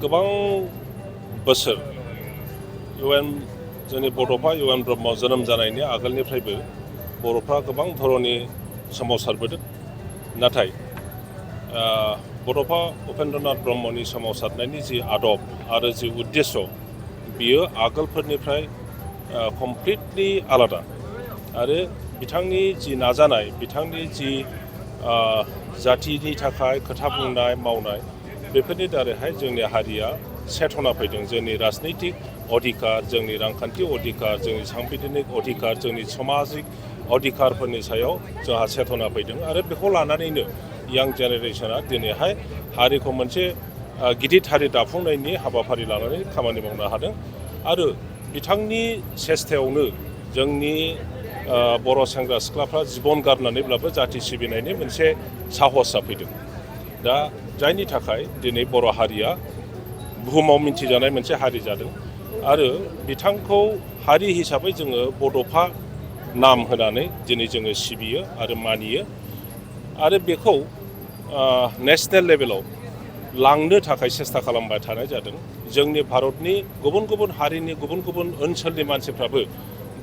गोबां बोसोर जोंनि बड'फा UN ब्रह्म जोनोम जानायनि आगोलनिफ्रायबो बर'फ्रा गोबां धरननि सोमावसारबोदों। नाथाय बड'फा उपेन्द्रनाथ ब्रह्मनि सोमावसारनायनि जि आदब आरो जि उद्देश्य बियो आगोलफोरनिफ्राय कमप्लिटलि आलादा आरो बिथांनि जि नाजानाय बिथांनि जि जातिनि थाखाय खोथा बुंनाय मावनाय बेफोरनि दारैहाय जोंनि हारिया सेथना फैदों। जोंनि राजनैतिक अधिकार, जोंनि रांखान्थि अधिकार, जोंनि सांबिधानिक अधिकार, जोंनि समाजिक अधिकारफोरनि सायाव जोंहा सेथना फैदों आरो बेखौ लानानैनो यां जेनेरेसना दिनैहाय हारिखौ मोनसे गिदिर हारि दाफुंनायनि हाबाफारि लानानै खामानि मावनो हादों आरो बिथांनि सेस्थायावनो जोंनि बर' सेंग्रा सिख्लाफ्रा जिबन गारनानैब्लाबो जाति सिबिनायनि मोनसे साहसआ फैदों। दा जायनि थाखाय दिनै बर' हारिया बुहुमाव मिन्थिजानाय मोनसे हारि जादों आरो बिथांखौ हारि हिसाबै जोङो बड'फा नाम होनानै दिनै जोङो सिबियो आरो मानियो आरो बेखौ नेसनेल लेभेलाव लांनो थाखाय सेस्था खालामबाय थानाय जादों। जोंनि भारतनि गुबुन गुबुन हारिनि गुबुन गुबुन ओनसोलनि मानसिफ्राबो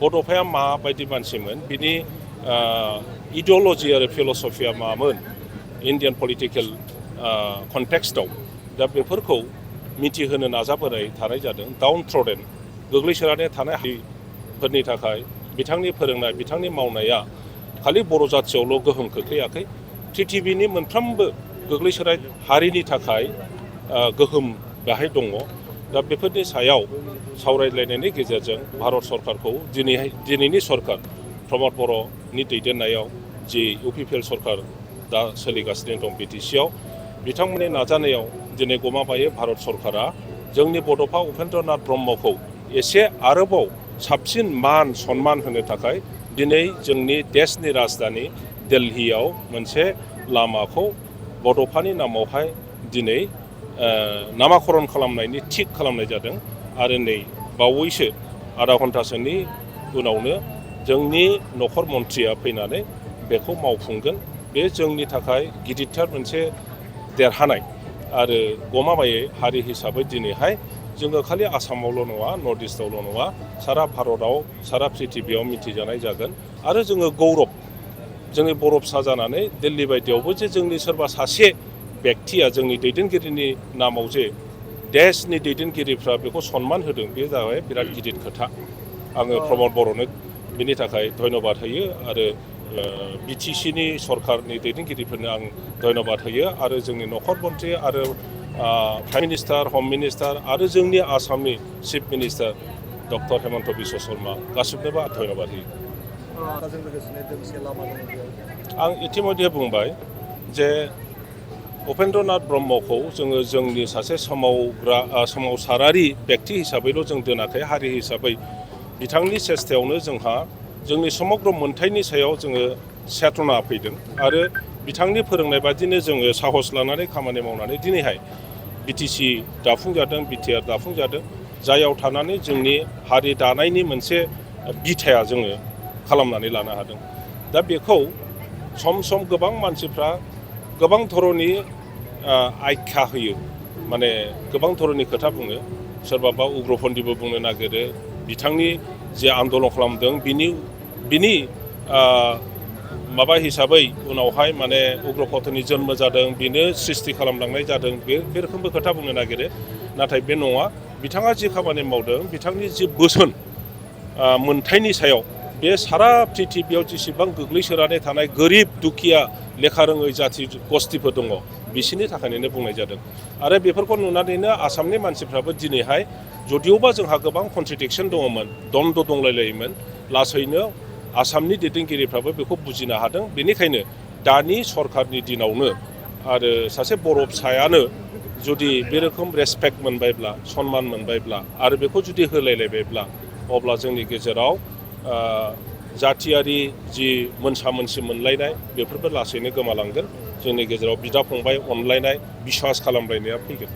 बड'फाया माबायदि मानसिमोन बिनि इडिअल'जि आरो फिल'सफिया मामोन इन्डियान पलिटिकेल कन्टेक्स्टआव दा बेफोरखौ मिथिहोनो नाजाबोनाय थानाय जादों। डाउन थ्रडेन गोग्लैसोनानै थानाय हारिफोरनि थाखाय बिथांनि फोरोंनाय बिथांनि मावनाया खालि बर' जाथियावल' गोहोम खोख्लैयाखै, पृथिबिनि मोनफ्रोमबो गोग्लैसोनाय हारिनि थाखाय गोहोम बेहाय दङ। दा बेफोरनि सायाव सावरायलायनायनि गेजेरजों भारत सरकारखौ दिनैनि सरकार प्रमद बर'नि दैदेननायाव जि UPPL सरकार दा सोलिगासिनो दं BTCआव बिथांमोननि नाजानायाव दिनै गमामायै भारत सरकारा जोंनि बड'फा उपेन्द्रनाथ ब्रह्मखौ एसे आरोबाव साबसिन मान सन्मान होनो थाखाय दिनै जोंनि देशनि राजधानि दिल्लीयाव मोनसे लामाखौ बड'फानि नामावहाय दिनै नामाकरन खालामनायनि थिग खालामनाय जादों आरो नै बावैसो आधा घन्टासोनि उनावनो जोंनि नखर मन्थ्रिया फैनानै बेखौ मावफुंगोन। बे जोंनि थाखाय गिदिरथार मोनसे देरहानाय आरो गमामायै हारि हिसाबै दिनैहाय जोङो खालि आसामावल' नङा, नर्थ इस्टआवल' नङा, सारा भारतआव सारा पृथिबियाव मिथिजानाय जागोन आरो जोङो गौरब जोंनि बर' फिसा जानानै दिल्ली बायदियावबो जे जोंनि सोरबा सासे बेक्तिया जोंनि दैदेनगिरिनि नामाव जे देशनि दैदेनगिरिफ्रा बेखौ सन्मान होदों बे जाबाय बिराद गिदिर खोथा। आङो प्रमद बर'नो बिनि थाखाय धन्यबाद होयो आरो BTCनि सरकारनि दैदेनगिरिफोरनो आं धन्यबाद होयो आरो जोंनि नखर मन्थ्रि आरो प्राइम मिनिस्टार, हम मिनिस्टार आरो जोंनि आसामनि chief minister doctor Hemanta Biswa Sarma गासिबनोबो धन्यबाद होयो। आं इतिमध्ये बुंबाय जे उपेन्द्रनाथ ब्रह्मखौ जोङो जोंनि सासे सोमावसारारि बेक्ति हिसाबैल' जों दोनाखै, हारि हिसाबै बिथांनि सेस्थायावनो जोंहा जोंनि समग्र मोन्थाइनि सायाव जोङो सेथना फैदों आरो बिथांनि फोरोंनाय बादिनो जोङो साहस लानानै खामानि मावनानै दिनैहाय BTC दाफुंजादों, BTR दाफुंजादों, जायाव थानानै जोंनि हारि दानायनि मोनसे बिथाया जोङो खालामनानै लानो हादों। दा बेखौ सम सम गोबां मानसिफ्रा गोबां धरननि आख्या होयो, माने गोबां धरननि खोथा बुङो। सोरबाबा उग्रपन्थीबो बुंनो नागिरो, बिथांनि जे आन्दलन खालामदों बिनि माबा हिसाबै उनावहाय माने उग्रपन्थीनि जन्म जादों, बेनो सृष्टि खालामलांनाय जादों, बे रोखोमबो खोथा बुंनो नागिरो। नाथाय बे नङा, बिथाङा जि खामानि मावदों, बिथांनि जि बोसोन मोन्थाइनि सायाव बे सारा पृथिबियाव जेसेबां गोग्लैसोनानै थानाय गोरिब दुखिया लेखा रोङै जाथि गस्थिफोर दङ बिसोरनि थाखायनो बुंनाय जादों आरो बेफोरखौ नुनानैनो आसामनि मानसिफ्राबो दिनैहाय जदिअबा जोंहा गोबां कन्ट्रडिक्सन दङमोन, द्वन्द्व दंलायलायोमोन, लासैनो आसामनि दैदेनगिरिफ्राबो बेखौ बुजिनो हादों। बेनिखायनो दानि सरकारनि दिनावनो आरो सासे बर' फिसायानो जुदि बे रोखोम रेसपेक्ट मोनबायब्ला, सन्मान मोनबायब्ला आरो बेखौ जुदि होलायलायबायब्ला अब्ला जोंनि गेजेराव जातियारि जि मोनसा मोनसि मोनलायनाय बेफोरबो लासैनो गोमालांगोन। जोंनि गेजेराव बिदा फंबाय अनलायनाय, बिश्वास खालामलायनाया फैगोन।